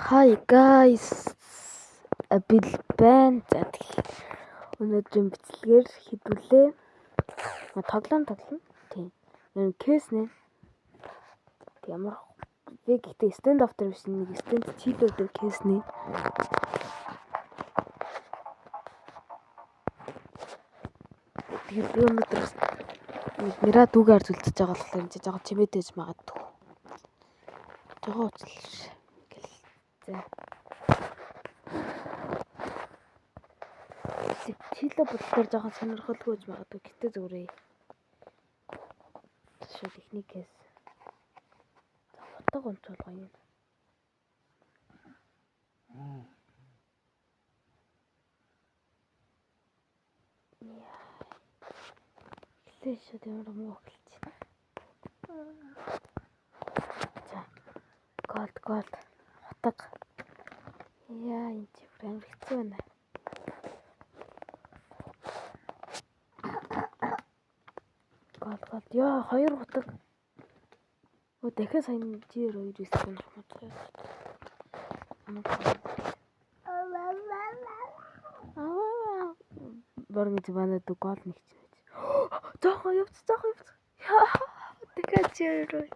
Hi guys. Бил байна. За тэгэхээр өнөөдрийн бичлэгээр хэдүүлээ. Тоглоом тоглоно. Тийм. Ер нь case нэ. Ямар би гэхдээ stand off дээр биш нэг stand chill дээр case нэ. Тэгээд би өнөөдөр нэг нэраа дүүгээр зүлдэж байгаа болохоор энэ жоохон чимээтэй байж магадгүй. Жоохон уучлаарай. За. Чилээ бодлоор жоохон сонирхолгүй гэж магадгүй. Гэтэ зүгээрээ. Шууд ихний кейс. За утга онцолгоо юм. Эхлээ шууд ямар муу эхэлж байна. За. Gold gold. Утга. Яа, энэ чи бүр амар хэцүү байна. Gold gold. Яа, хоёр утга. Өө дахиад сайн GR2 9 унах юм уу? Аа. Борг манай дүү гол нэг чинь. Зохон явц, зохон явц. Дахиад GR2.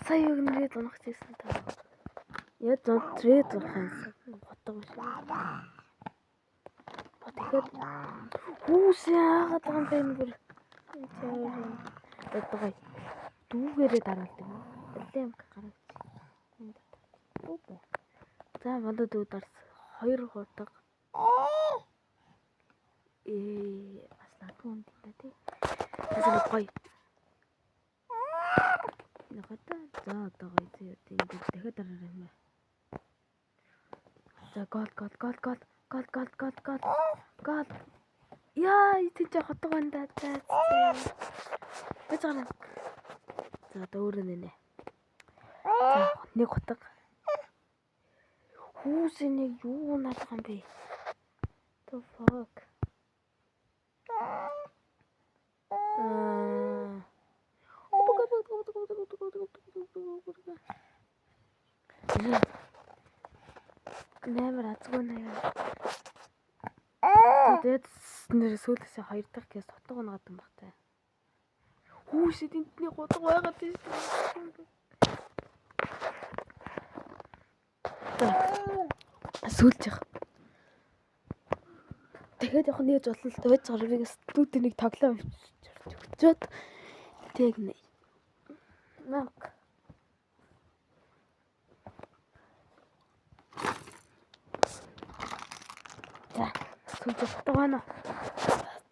Сая юу нэрээ унах гэсэн та. Яа зон трээд унах юмсан. Утга биш. Тэгэхээр хүүс яагаад байгаа юм бэ энэ бүр. Одоо дүүгээрээ дараалт юм. Лэмк гараач. За манай дүү дарс хоёр хутга. Бас надгүй юм да тий. Бас нэг гоё. Нэгата за одоо гоё зөө ингэ дахиад дараарай юм аа. За gold gold gold gold gold gold gold gold gold. Яа, тийч хотго байна да. За. Бэж гараа. За одоо өөрөө нэ. За нэг хутга. Хүүс энийг юу наадах юм бэ? The fuck. Нэмэр азгүй нэ. Тэгээд нэр сүүлээсээ хоёр дахь кейс утга унгаад юм багтай. Хүүш энд нэг утга байгаад тийм шүү дээ. Сүүлчих. Дахиад явах нээж болно л байж байгаа би студ нэг тоглоом өчөөд тэг нэ. Намк. За, сүүлчих утга байна.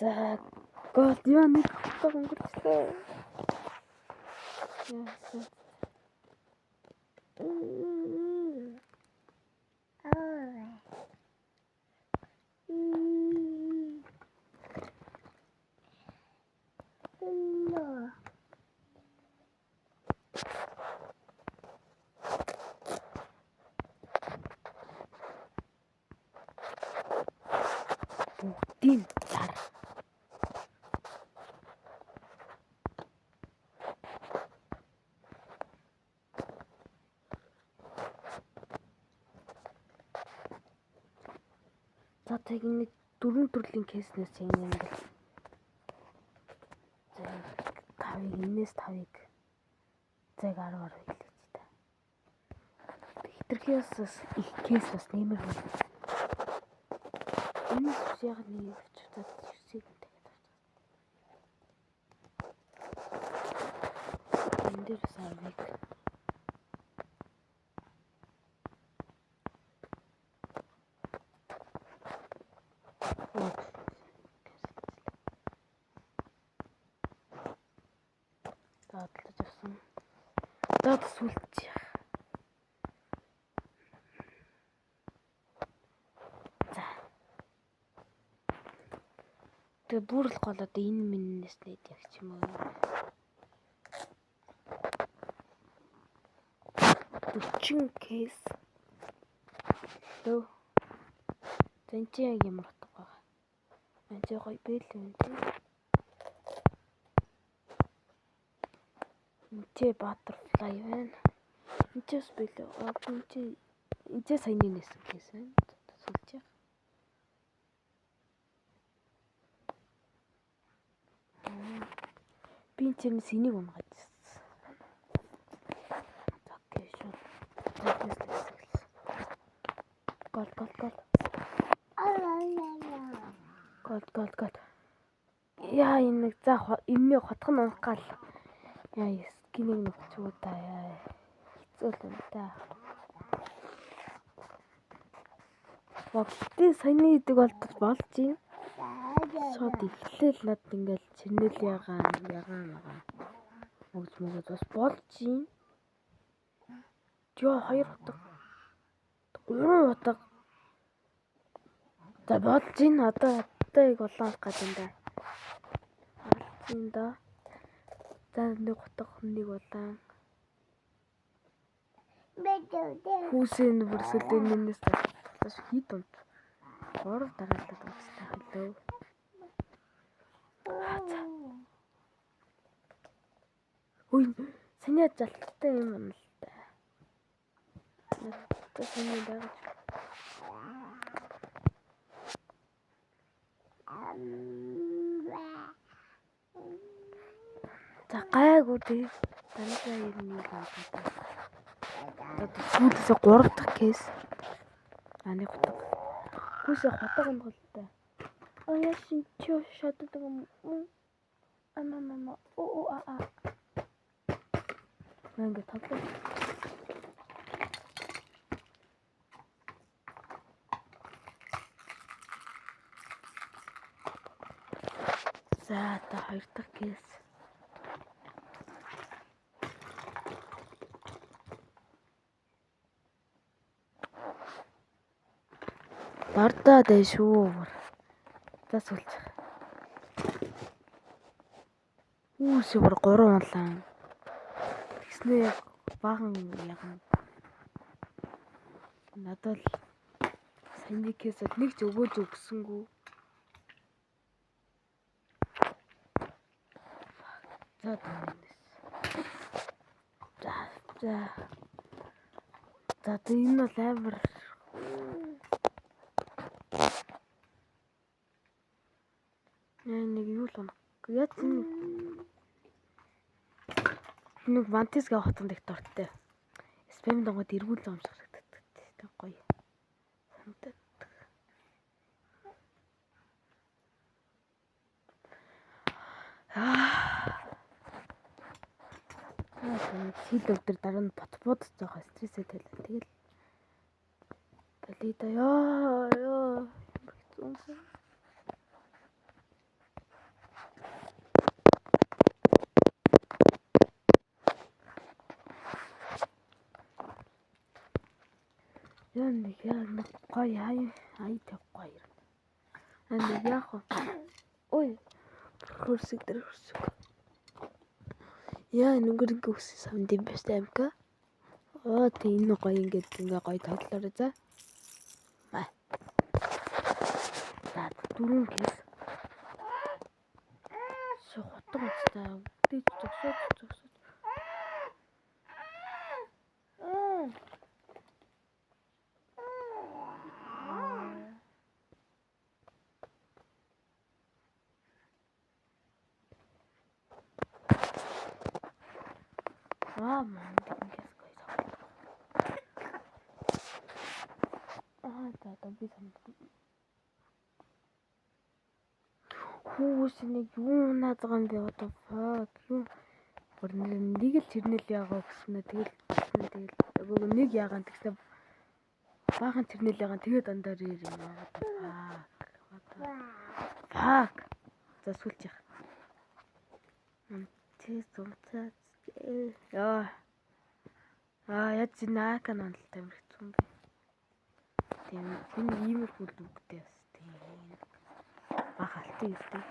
За, гол яа нэг утга өнгөрчлөө. Яа. Бүгдийн дар. За тэг нэг дөрвөн төрлийн кейснээс юм юм гэл. За 5-ыг энэс 5-ыг зэг 10 10 хэлээч та. Хитрхиос бас их кейс бас нэмэр хөө. Энэс бас яг нэг авч удаад ирсийг дахиад авч. Энэ дээр бас 10-ыг. Задлаж авсан. За сүлчих. За. Тэгээ бүр л гол одоо энэ миннээс нэт яг ч юм уу. 40 кейс. Лөө. Зэн чи яг ямар утга байгаа. Энд чи гоё бэл юм тий. Энд чи butterfly байна. Энд чи бас бэл. Энд чи Энд ч саяны нээсэн case байна. Сүүлж яах. Би энэ чинь сэнийг унгаад ирсэн. Okay, шууд. Gold, gold, gold. Gold, gold, gold. Яа, энэ нэг за энэний хотхон унах гал. Яа, skin ийг нүхчихүү та яа. Хэцүү л юм та. Богдын саяны идэг болж юм. Шууд эхлээл над ингээл чирнэл ягаан ягаан магаан мөгж мөгөж бас болж юм. Йоо, 2 утга. 3 утга. За болж ин одоо яг улаан гад юм да. Болж ин да. За нэг утга нэг улаан. Хүүсийн бүрсэл энэнээс талаас хит унт. 3 дараалал унцтай хэлөө. За. Үй, саний жалттай юм юм л та. Надад саний байгаа. За гайгүй тий. Дандаа ер нь юу байгаа. За сүүлээсээ 3 дахь кейс. А нэг утга. Хүүсээ хотог унгалтай. А яшин чи шатдаг юм. Ама мама о о а а. Ингээ тоглоо. За одоо 2 дахь кейс. Бардаа дээ шүү. За сүүлчих. Үүсээ бүр 3 улаан. Тэгснээ яг баахан яган. Надад л саяны кейс бол нэг ч өгөөж өгсөнгүү. За тэнэс. За за. За энэ бол амар нэг юу л унах. Яг нэг Вантис гэх хотонд их дуртай. Спам донгод эргүүл юм шиг харагддаг. Тэг гоё. Санагддаг. Аа. Хил өдөр дараа нь бот бод жоохоо стрессээ тавилаа. Тэгэл болида ёо ёо хэцүү юм. Яа нэг яа нэг гоё ай тавихгүй юм. Аа нэг яах вэ? Ой. Хөрсөг дээр хөрсөг. Яа нүгэр ингээ өссөн савнд юм байна амка. Аа тэг энэ гоё ингээд ингээ гоё тоглоорой за. За дөрөв кейс. Хутга уцтай. Дэж зогсоод зогсоод. Аа ман ингээс гоё тоглох. Аа за би санагдсан. Хүүс нэг юу унаад байгаа юм бэ одоо fuck юу. Бүр нэг л чирнэл яагаа гэснэ тэгэл тэгэл нэг яагаан тэгснэ баахан чирнэл яагаан тэгээд дандаа рэр юм аа. Fuck. За сүлж яах. Тэ зумцаа. Яа. Аа яаж нака нонлтой амар хэцүү юм бэ. Тийм би нэг иймэрхүү л үгтэй бас тийм. Бага алтан юутай.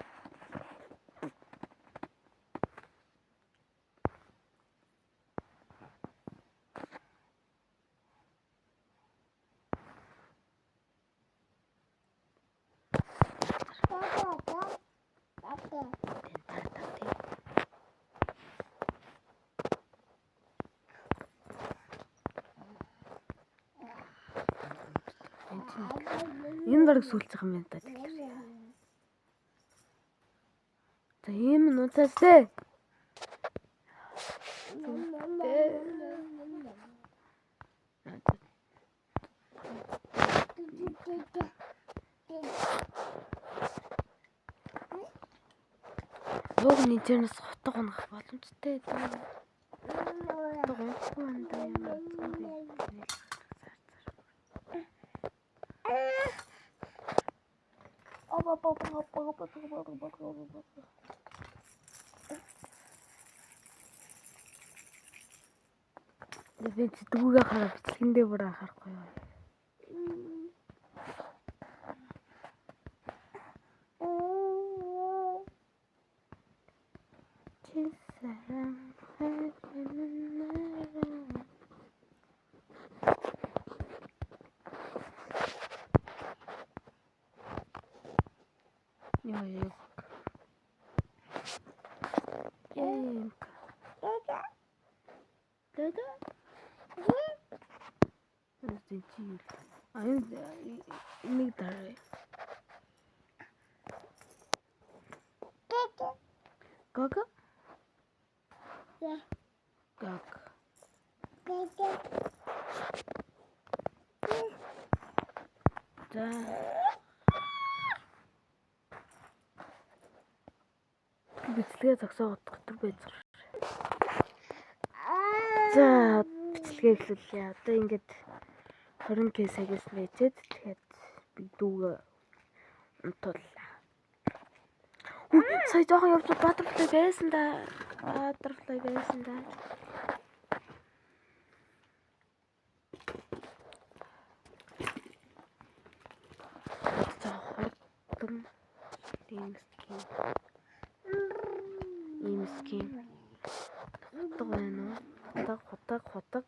Энэ бараг сүүлчих юм байна та тэгэхээр. За ийм нуцаас тэ. Уг нь энэс хутга унах боломжтой дээ. Хутга унахгүй юм да юм. Би дүүгээ хараа бичлэгэндээ бүр анхаарахгүй юу. Юу. Энийг дараа. Гага? Гаг. За. Бичлэгээ зогсоогоод дотор байцгаар. За бичлэгээ эхлүүлье. Одоо ингээд 20 к сагаас нээчээд тэгэхээр би дүүгээ унтууллаа. Сая жоохон явж butterfly байсан да. Butterfly байсан да. За хурдан ийм skin. Ийм skin. Хутга байна уу? Хутга, хутга,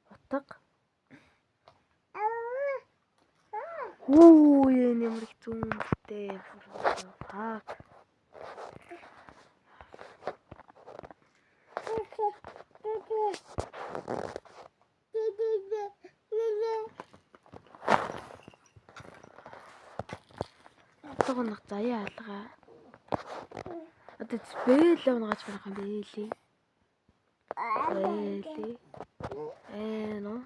хутга. Хүү энэ ямар хэцүү юм бэ? Fuck. Хутга нэг заяа алгаа. Одоо бэлээ унгаж барах юм бэлээ. Бэлээ. Нөө.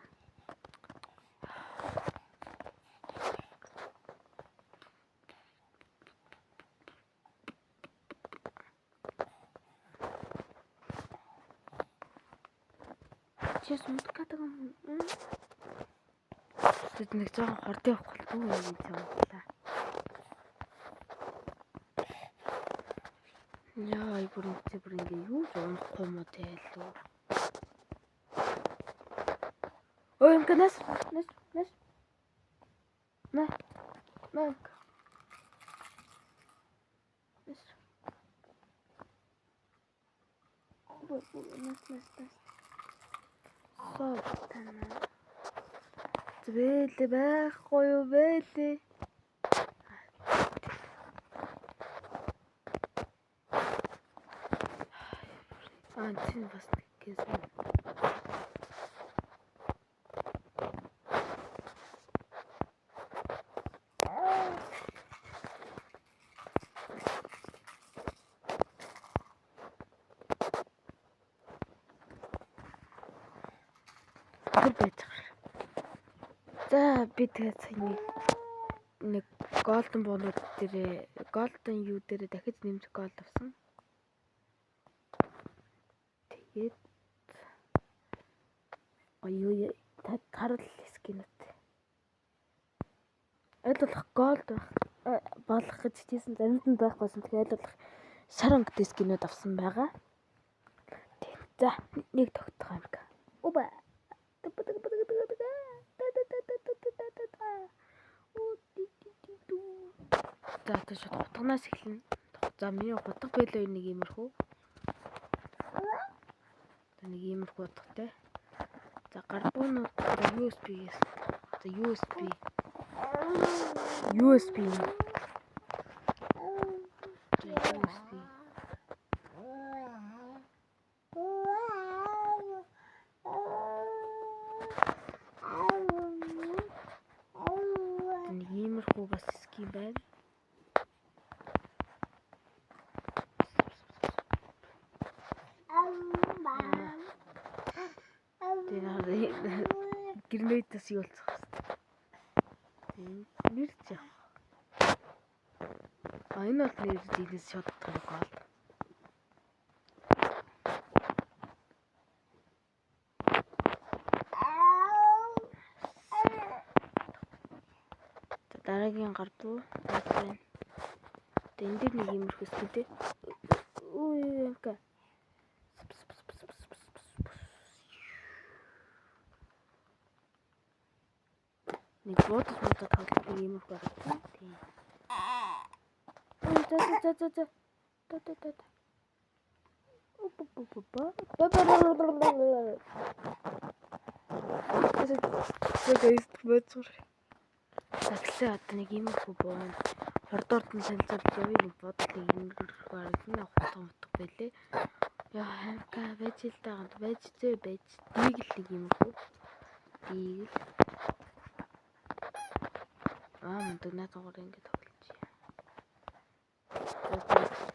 Чи сундаг юм. Тэд нэг жоохон хурд явах болтгүй юм юм байна. Яа, бүр ингэ бүр ингэ юу ч унахгүй юм уу те лүү. Ой, юм нас нас нас. На. На. Нас. Нас нас нас. Тана. Звэлээ байхгүй юу бэлээ. Аа тийм бас нэг гэсэн. За би тэгээд сая нэг golden бонууд дээр golden юу дээр дахиж нэмж gold авсан. Тэгээд юу тарал skin үүд. Аль болох gold байх болох гэж хичээсэн, заримд нь байхгүйсэн. Тэгэхээр аль болох шар өнгөтэй skin үүд авсан байгаа. За нэг тогтох юм. Оба. За одоо шууд хутганаас эхэлнэ. За миний хутга бэлээ нэг иймэрхүү. За нэг иймэрхүү хутгатай. За гарбуунууд USB-гээс. За USB. USB. За USB. иймэрхүү бас skin байна. Тэгээ гэрнэдээс юу болцох вэ? Нэр ч яах. А энэ бол нэр дийнээс шууд утгаар гол. Дараагийн гар дуу байна. Тэгээ энэ дээр нэг иймэрхүү skin дээ. Үу юмка. Нэг буудаж муудаад тоглох нэг иймэрхүү байна. Тийм. За за за за. Та та та. Опа. Ба ба ба ба ба. За тэгэхээр одоо нэг иймэрхүү боо. Хордорд нь танилцуулж явъя. Нэг бодлыг иймэрхүү харагдана. Хутга мутга байлээ. Яа хамка байж л таагаад байж зөө байж. Дийгэл нэг иймэрхүү. Дийгэл. Аа мундаг наад гоор ингэ тоглож.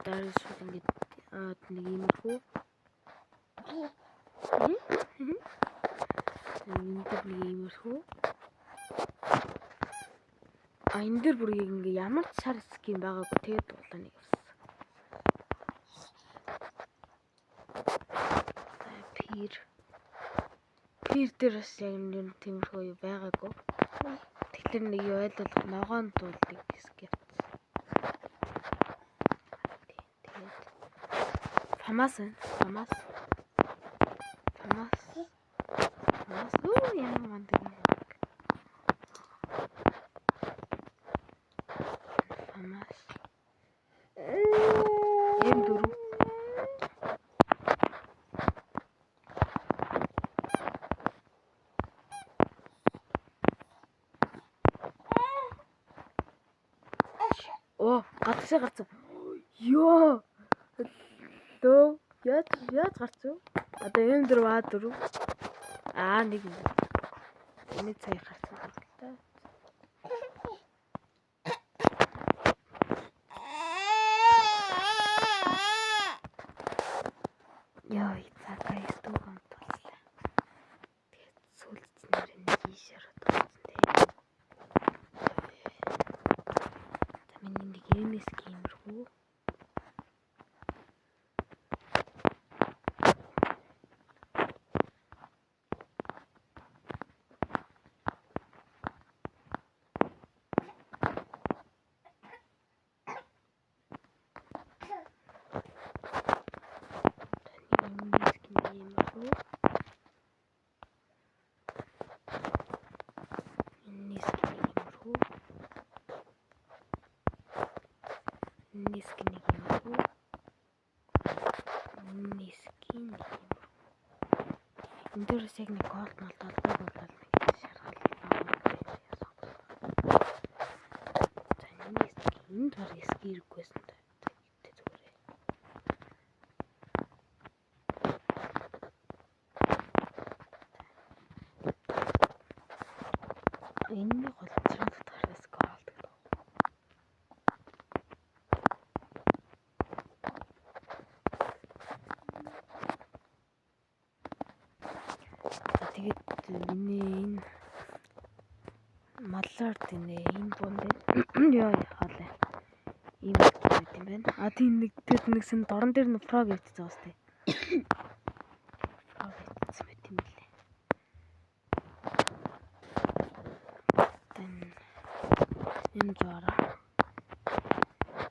Дараа шууд ингэ нэг иймэрхүү. Энэ дээр нэг иймэрхүү. А энэ дээр бүр ингээ ямар ч шар skin байгаагүй тэгээд дуулаа нэг явсан. Пир. Пир дээр бас яг юм тиймэрхүү юу байгаагүй. Тэгэхээр нэг юу айл болох ногоон дуулдаг skin явцсан. Тэгээд Фамас байна. Фамас. Фамас. Фамас. Үу ямар мундаг юм. Фамас. M4. Оо, гадагшаа гарсан. Йоо. Лөө, яаж гарсан? Одоо M4 A4. Аа нэг юм. Энэ цай гарсан л та. Яа, за guys дүү хамт боллаа. Тэгээд сүүлд нэр нэг ийшээр болсон те. За миний нэг MS геймэрхүү. Skin нэг юм. Энэ дээрээс яг нэг голд молд олдог болол нэг шаргал аа. За энэ skin энд баг skin ирэхгүйсэн та. Тэ зүгээрээ. Энэ гол чирэг дотор skin олдог. Тэгээд миний энэ маллаар тэнэ энэ бун дээр яа хаалаа. Ийм байт юм байна. А тийм нэг тэр нэгсэн дорн дээр нь frog явчихсан бас тий. Frog явчихсан байт юм лээ. Энэ зуараа.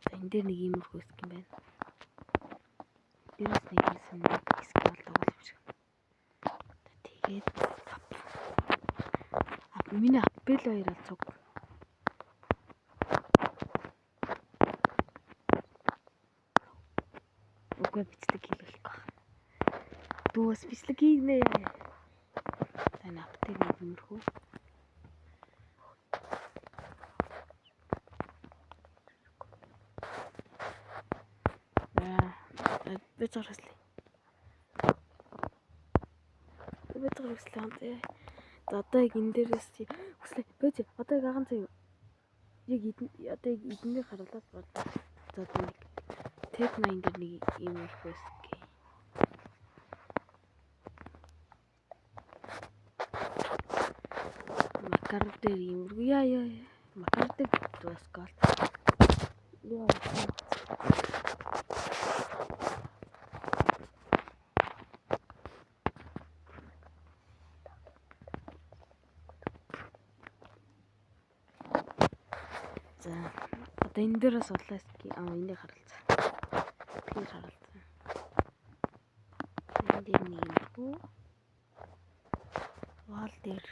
За энэ дээр нэг иймэрхүү skin байна. Дээрээс нэг хийсэн skin болдог юм шиг. Тэгээд миний аппел хоёр ал цуг. Үгүй бичлэг хийх байх. Дүү бас бичлэг хийнэ. За энэ ап дээр нэг юмрхүү. Аа би зурслаа. Би зурслаа. За одоо яг энэ дээрээс хүслээ. Бэж одоо яг агаан заяа. Яг одоо яг эднийг харуулаад бодлоо. За нэг Tec-9 дээр нэг иймэрхүү skin. Макар дээр иймэрхүү яа яа. Макар дээр бас gold. Яа. За одоо энэ дээр бас улаан skin энийг харалцаа. Тэр харалцаа. Энэ дээр нэг иймэрхүү. Wall дээр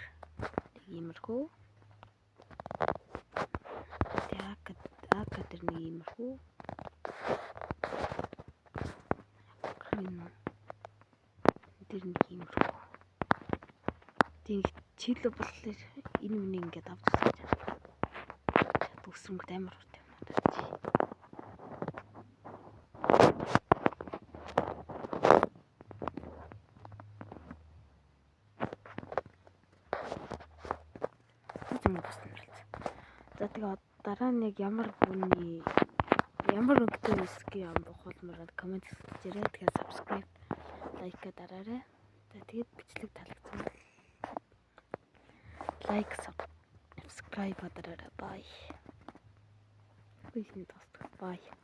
нэг иймэрхүү. Тэгээ АК дээр нэг иймэрхүү. Энэ дээр нэг иймэрхүү. Тэгээ чил болохоор энэ миний ингээд авч үзэж байна. Үсрэнгүүт амар урт юм надад чи. Юм бас нэрэлц. За тэгээ дараа нь яг ямар бүний ямар өнгөтэй skin авахулмаар коммент хийгээрэй. Тэгээ subscribe, like дараарай. За тэгээд бичлэг таалагдсан бол like, subscribe дараарай. Bye. Bye.